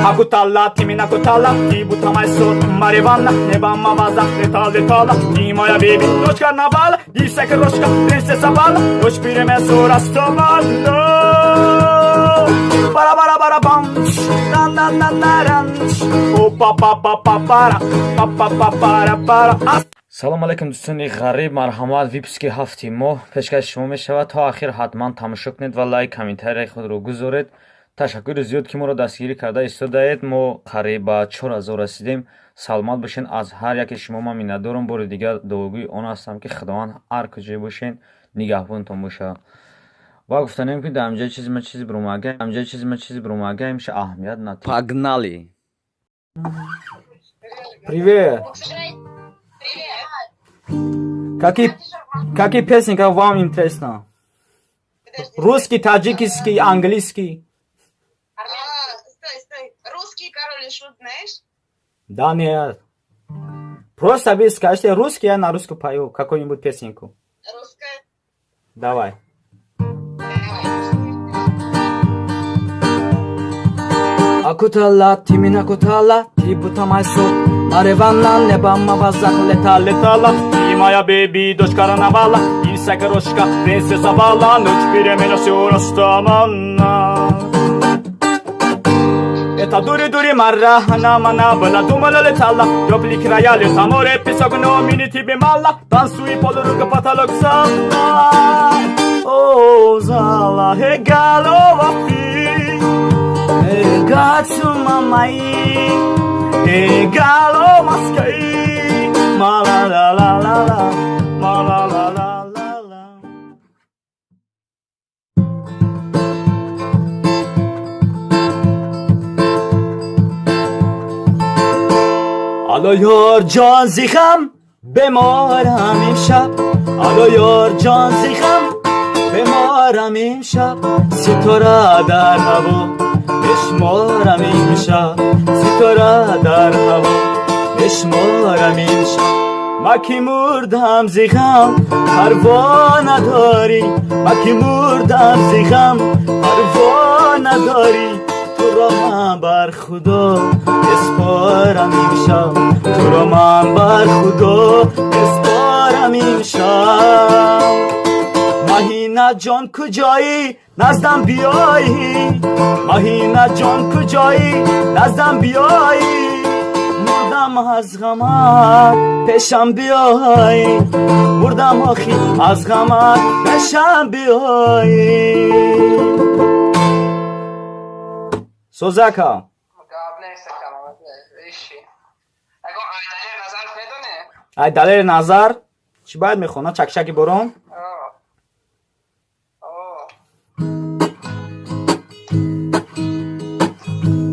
Акутала, ты меня кутала, ты будто мой сон, Мариванна, небо маваза, летала, летала, ты моя беби, дочь карнавала, и вся крошка, принцесса бала, дочь перемесу расставала. Бара-бара-бара-бам, на-на-на-на-ран, о-па-па-па-па-пара, па-па-па-пара-пара. Салом алейкум, дӯстони ғариб, марҳамат, выпуски ҳафти мо пешкаши шумо мешавад. То ахир ҳатман тамошо кунед ва лайк, комментарияи худро гузоред. Ташаккури зиёд, ки моро дастгирӣ карда истодаед. Мо қариб ба 4000 расидем. Саломат бошед, аз ҳар яке шумо ман миннатдорам. Бори дигар дуогӯи он ҳастам, ки Худованд ҳар куҷое бошед, нигаҳбонтон бошад. Ва гуфтанем, ки дар инҷа чизи ма чизи бромага, инҷа чизи ма чизи бромага, имша аҳамият нат. Погнали! Привет. Какие песни вам интересно? Русский, таджикский, английский? А, стой, стой. Русский «Король и Шут» знаешь? Да нет. Просто вы скажите русский, я на русском пою какую-нибудь песенку. Русская. Давай. Давай. Акутала, ты меня кутала, ты будто мой сон. Мариванна, небо мавазах, летала, летала. Ты моя беби, дочь карнавала, и вся крошка, принцесса бала, ночь перемена все расставана. Это дури-дури мара, она мана была, думала летала, теплые края, лета, море, песок, но мини тебе мало, танцуй полурука, потолок сама. О, зала, э, голова, э, гацу мамай, э, гало маскай, ма ла ла ла ла ла, ма ла ла ла ла ла. Ало ёр ҷон зихам беморам имшаб, ало ёр ҷон зихам беморам имшаб, ситора дар ҳаво бишморам имшаб, ситора дар ҳаво бишморам имшаб. Ма ки мурдам зихам парво надорӣ, ма ки мурдам зихам парво надорӣ, туро ман бар худо биспорам имшаб, туро ман бар худо биспорам имшаб. Маҳина ҷон куҷоӣ, наздам биёӣ, Маҳина ҷон куҷоӣ, наздам биёӣ, мурдам аз ғамат пешам биёӣ, мурдам охи аз ғамат пешам биёӣ. Созака. Гап нест, иши. Ягон Айдалер Назар медоне? Ай Далери Назар чӣ бояд мехона? Чакчаки борон? О.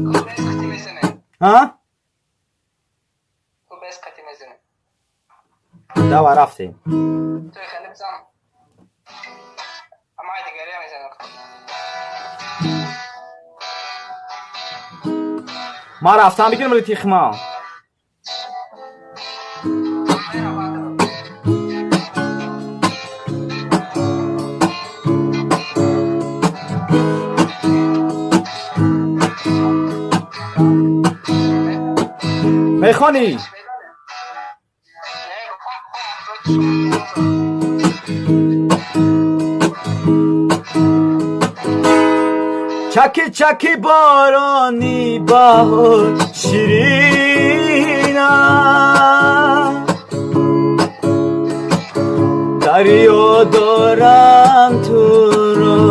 Хуб без қати мезане. Ҳа? Хуб без қати мезане. Давай, рафтем. Ту хеле бизан. Ама ай дигаре мезанам. Ман рафтам бигирам тихма. Мехонӣ? Не, Чаки чаки борони баҳор ширина, дарё дорам туро,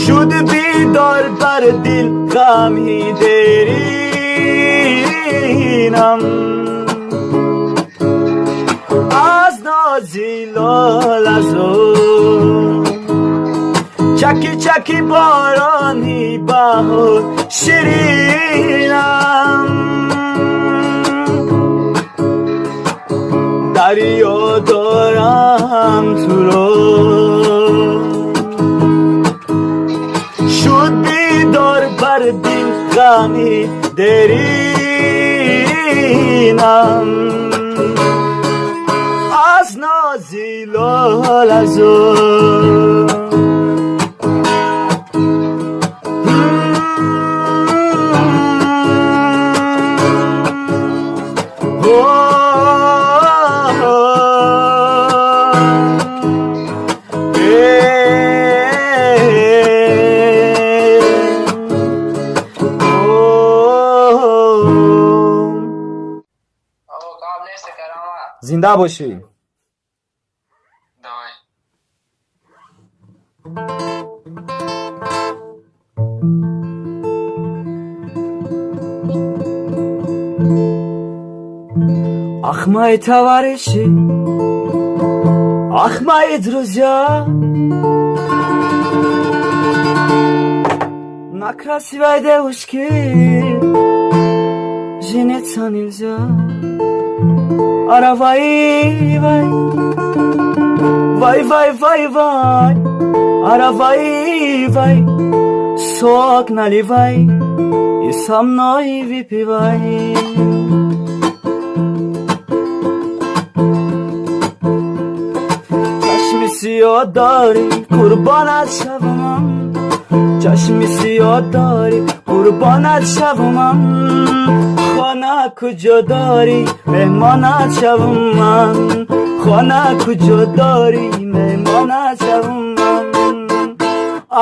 шуд бидор бар дил ғами деринам, аз нози лолазор. Чаки чаки борони баҳор ширинам, дарё дорам туро, шуд бидор бар дил ғами деринам, аз нози лолазор. Зинда бошӣ. Давай. Ах, мои товарищи, ах, мои друзья, на красивой девушке жениться нельзя. Ара вай, вай, вай, вай, вай, вай, ара вай, вай, сок наливай и со мной выпивай. Чашми сиёҳ дорӣ, қурбонат шавам, чашми сиёҳ дорӣ, қурбонат шавам, хона куҷо дорӣ, меҳмонат шавам ман, хона куҷо дорӣ, меҳмонат шавам ман.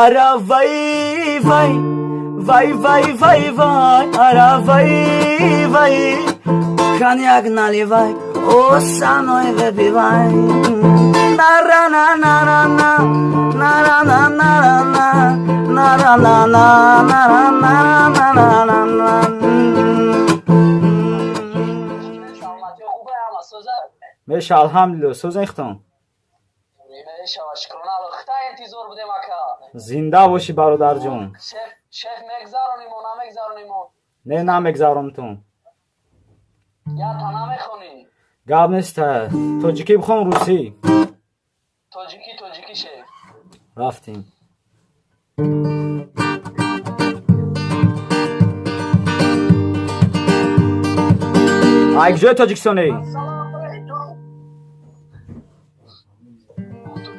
Ара вай, вай, вай, вай, вай, вай, ара вай, вай, коньяк наливай, о, со мной выпивай. На ра на на на на на ра на на ра на на ра на на на ра на на на на на. Саломатӣ, хубе ҳама, соза? Меша, алҳамдулилло, созен хитон? Мешава, шукрона Алло. Хита интизор будем, ака. Зинда бошӣ, бародарҷон. Шеф, шеф, мегзаронимо, намегзаронимо? Не, намегзаронтон. Я та намехонӣ? Гап неста, тоҷикӣ бихон, русӣ? Тоҷикӣ, тоҷикӣ, шеф. Рафтем. Ай куҷои Тоҷикистонӣ?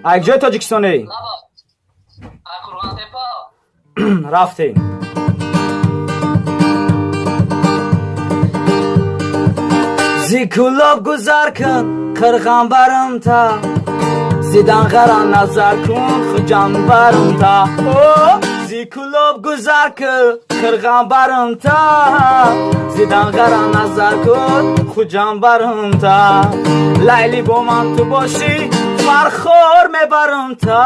Ай куҷои Тоҷикистонӣ? Лаба. Ай Қурғонтепа. Рафтем. Зи Кӯлоб гузар кун, Қирған барумта, зи Данғара назар кун, Хуҷанд барумта. Зи Кӯлоб гузар кун, Қирған барумта, зи Данғара назар кун, Хуҷанд барумта. Лайли, бо ман ту бошӣ, Фархор мебарумта.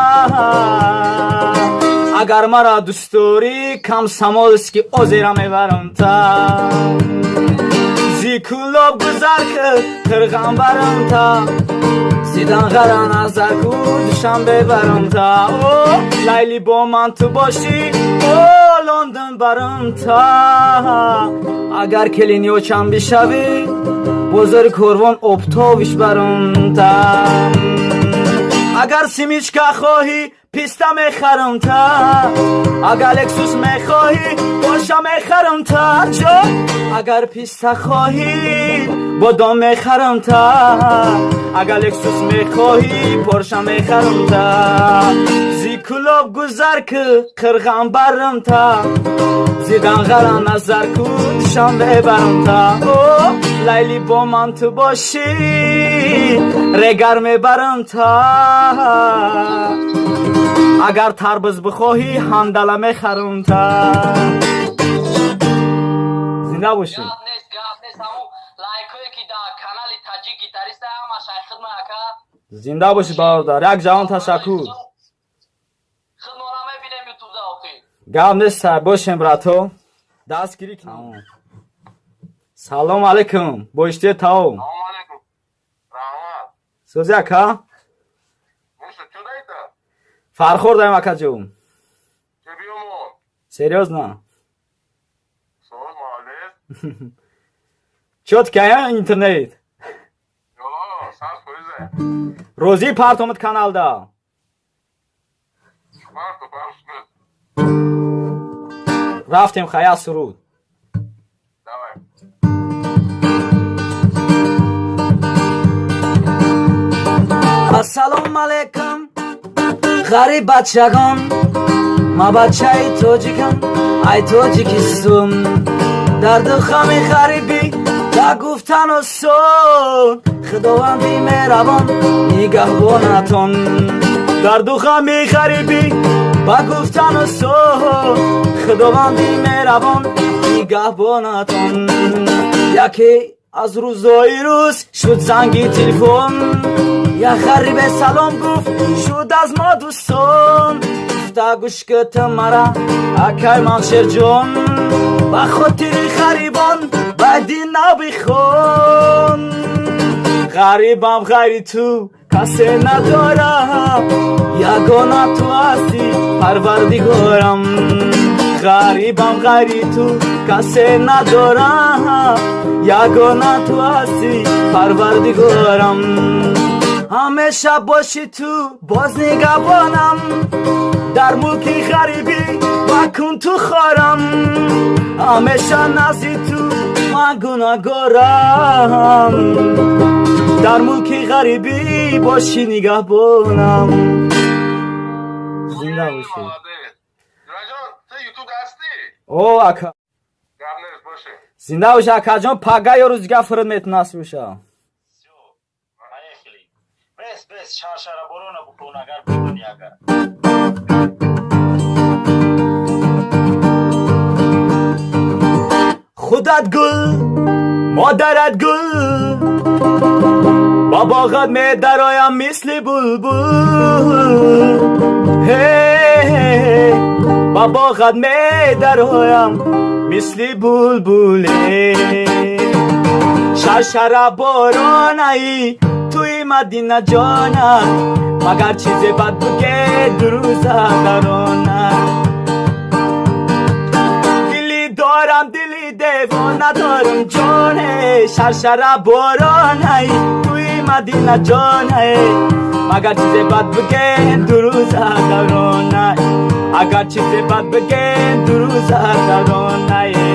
Агар мара дӯст дорӣ, Комсомольски озера мебарумта. Зи Кӯлоб гузар кун, Қирған барумта, зи Данғара назар кун, Душанбе барумта. Лайли, бо ман ту бошӣ, о, Лондон барумта. Агар келиниёчам бишавӣ, бозори Корвон обтобиш барумта. Агар семечка хоҳӣ, писта мехарумта, агар Лексус мехоҳӣ, Порша мехарумта. Ҷо, агар писта хоҳӣ, бодом мехарумта, агар Лексус мехоҳӣ, Порша мехарумта. Зи Кӯлоб гузар ку, Қирған барумта, зи Данғара назар ку, Душанбе барумта. О, Лайли, бо ман ту бошӣ, Регар мебарумта. Агар тарбуз бихоҳӣ, ҳандала мехарумта. Зинда бошӣ. Гап нест, гап нест. Ҳамун лайкое ки дар канали Таҷик гитариста, ҳамаш ай хидма, ака. Зинда бошӣ, бародар, як ҷаҳон ташаккур. Хидмора мебинем ютубда охир. Гап нест, бошем, брато, дастгирӣ кунем. Салом алейкум, бо иштиҳои таом. Салом алейкум. Раҳмат. Сӯзи, ака? Муша, чё даита? Фархор даем, акаҷон. Че биёмон? Серьёзно? Соз, молодец. Чётко интернет? Ё, 100%. Розӣ партомад каналда? Парто, парто. Рафтем, хая, суруд. Давай. Ассалому алайкум, ғариб бачагон, ма бачаи тоҷикам, ай Тоҷикистон. Дарду ғами ғарибӣ да гуфтан осон, Худованди меҳрабон нигаҳбонатон. Дарду ғами ғарибӣ ба гуфтан осон, Худованди меҳрабон нигаҳбонатон. Яке Аз рӯзои рӯз шуд занги телефон, як ғарибе салом гуфт, шуд аз мо дӯстон. Гуфта: гӯш кита мара, акай Маншерҷон, ба хотири ғарибон баъди набихон. Ғарибам, ғайри ту касе надорам, ягона ту ҳастӣ, парвардигорам. Ғарибам, ғайри ту касе надорам, ягона ту ҳастӣ, парвардигорам. Ҳамеша бошӣ ту боз нигаҳбонам, дар мулки ғарибӣ макун ту хорам. Ҳамеша назди ту ман гунаҳгорам, дар мулки ғарибӣ бошӣ нигаҳбонам. Зинда бошӣ. Молодец. Ҷураҷон, ту Ютуб ҳастӣ? О, ака. Гап нест, боше. Зинда боша, акаҷон. Пага ё рӯз дига фурд метунасти боша. Всё, поехали. Бес, бес, шаршара борона букун, агар бидуни агар. Худат гул, модарат гул, ба боғат медароям мисли булбул. Ҳе, ба боғат медароям мисли булбуле. Шаршара боронаи туи Мадина ҷона, магар чизе бад буге дурӯза дарона. Дили дорам, дили девона дорам, ҷоне. Шаршара боронай туи Мадина ҷонае, магар чизе бад буге дурӯза дарона, агар чизе бад буге дурӯза даронае.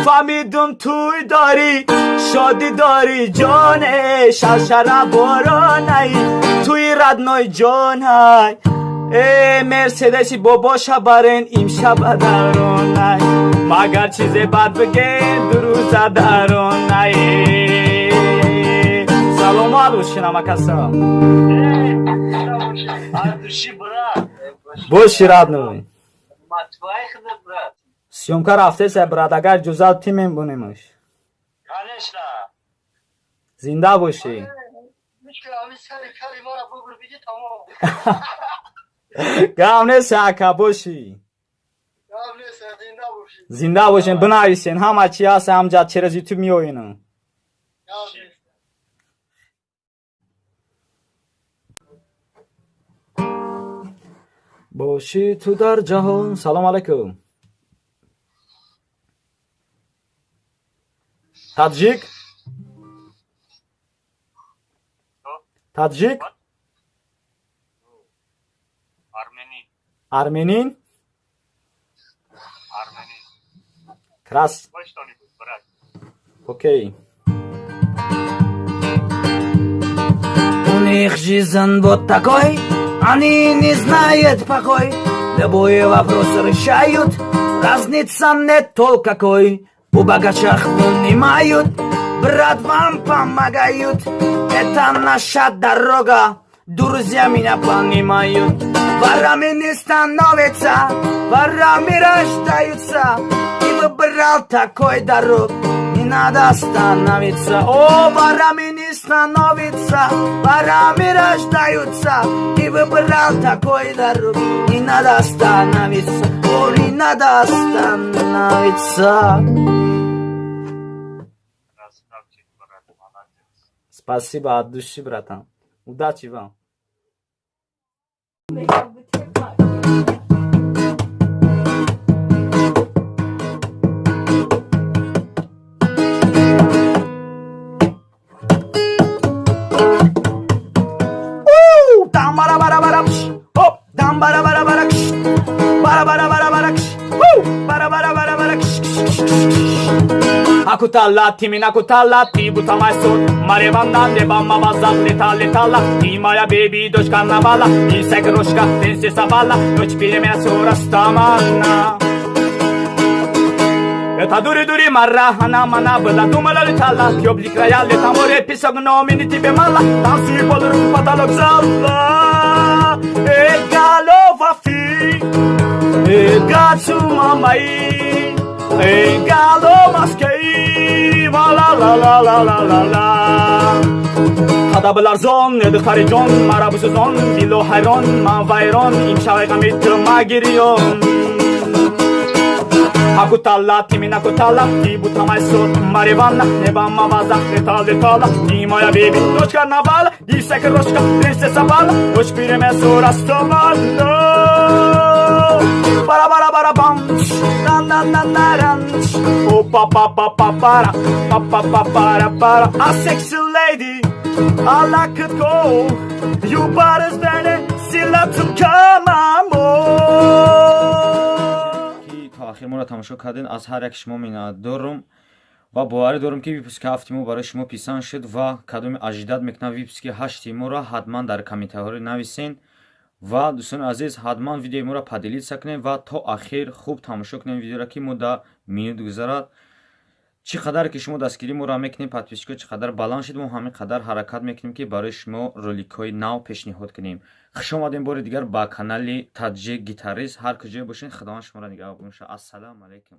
Фаҳмидум, туй дорӣ, шодӣ дорӣ, ҷоне. Шаршара боронай туи родной ҷонай. Э, Мерседеси бобоша барен имшаба даронай, магар чизе бад биген дурӯза даронай. Саломат бошинам, акаса. От души, брат. Боши, родной. Матвай хда, брат. Съёмка рафтеса, брат, агар иҷозат ти мембонемаш. Конечно. Зинда бошӣ. Мишка, ами сари кали мара бугур биди, тамом. Гап нест, ака, бошӣ. Гап нест, зинда бошӣ. Зинда бошен. Бинависен, ҳама чи ҳаст, ҳамҷа через Ютуб меоинам. Гап нест. Бошӣ ту дар ҷаҳон. Салом алайкум, таджик, таджик? Армени. Арменин? Армени. Крас. Давай что-нибудь, брат. Окей. У них жизнь вот такой, они не знают покой. Любой вопрос решают, разница нет толк какой. У богачах понимают, брат, вам помогают. Это наша дорога, друзья меня понимают. Ворами не становятся, ворами рождаются. И выбрал такой дорог, не надо остановиться. О, ворами не становится, ворами рождаются. И выбрал такой дорог, не надо остановиться. О, не надо остановиться. Красавчик, брат, молодец. Спасибо от души, братан. Удачи вам. Там бара бара бара пш, оп, там бара бара бара кш, бара бара бара бара кш, у, бара бара бара бара кш, кш, кш, кш, кш. Akutalla, timin akutalla, ti butamay son. Marevandan debamma vazal, leta letalla. Ti моя baby, дочь карнавала, и крошка, принцесса бала, дочь перемясо растамана. Это дури-дури мара, она мана была, думала летала, Ёбли края, лета море, песок, но мини тебе мало, танцуй под руку, потолок зала. Э, голова фи, э, гацу мамай, э, гало маскей, ла ла. ла ла ла ла ла ла. Қада биларзон, духтари ҷон, мара бисӯзон, дилу ҳайрон, ман вайрон, имшавай ғами ту магирён. Акутала, ты меня кутала, ты будто мой сон, Мариванна, небо маваза, летала, летала, ты моя беби, дочь карнавала, и вся крошка, принцесса бала, дочь перемесу расставала. Бара бара бара бам, на на на на ран, о па па па па пара, па па па пара пара. A sexy lady, I like it go, you better sila come more. Ки то ахир моро тамошо кардем, аз ҳар як шумо миннатдорум ва боварӣ дорам, ки выпуски ҳафти мо барои шумо писанд шуд ва кадоме ожидать мекунад выпуски ҳашти моро, ҳатман дар комментарҳо нависен. Ва дӯстони азиз, ҳатман видеои моро поделиться кунем ва то ахир хуб тамошо кунем видеоро, ки мо да минут гузарад. Чӣ қадар ки шумо дастгирӣ моро мекунем, подписчикҳо чӣ қадар баланд шуд, мо ҳамин қадар ҳаракат мекунем, ки барои шумо роликҳои нав пешниҳод кунем. Хуш омадем бори дигар ба канали Таҷик Гитарист. Ҳар куҷое бошед, Худованд шуморо нигаҳбон бошад. Ассалому алайкум.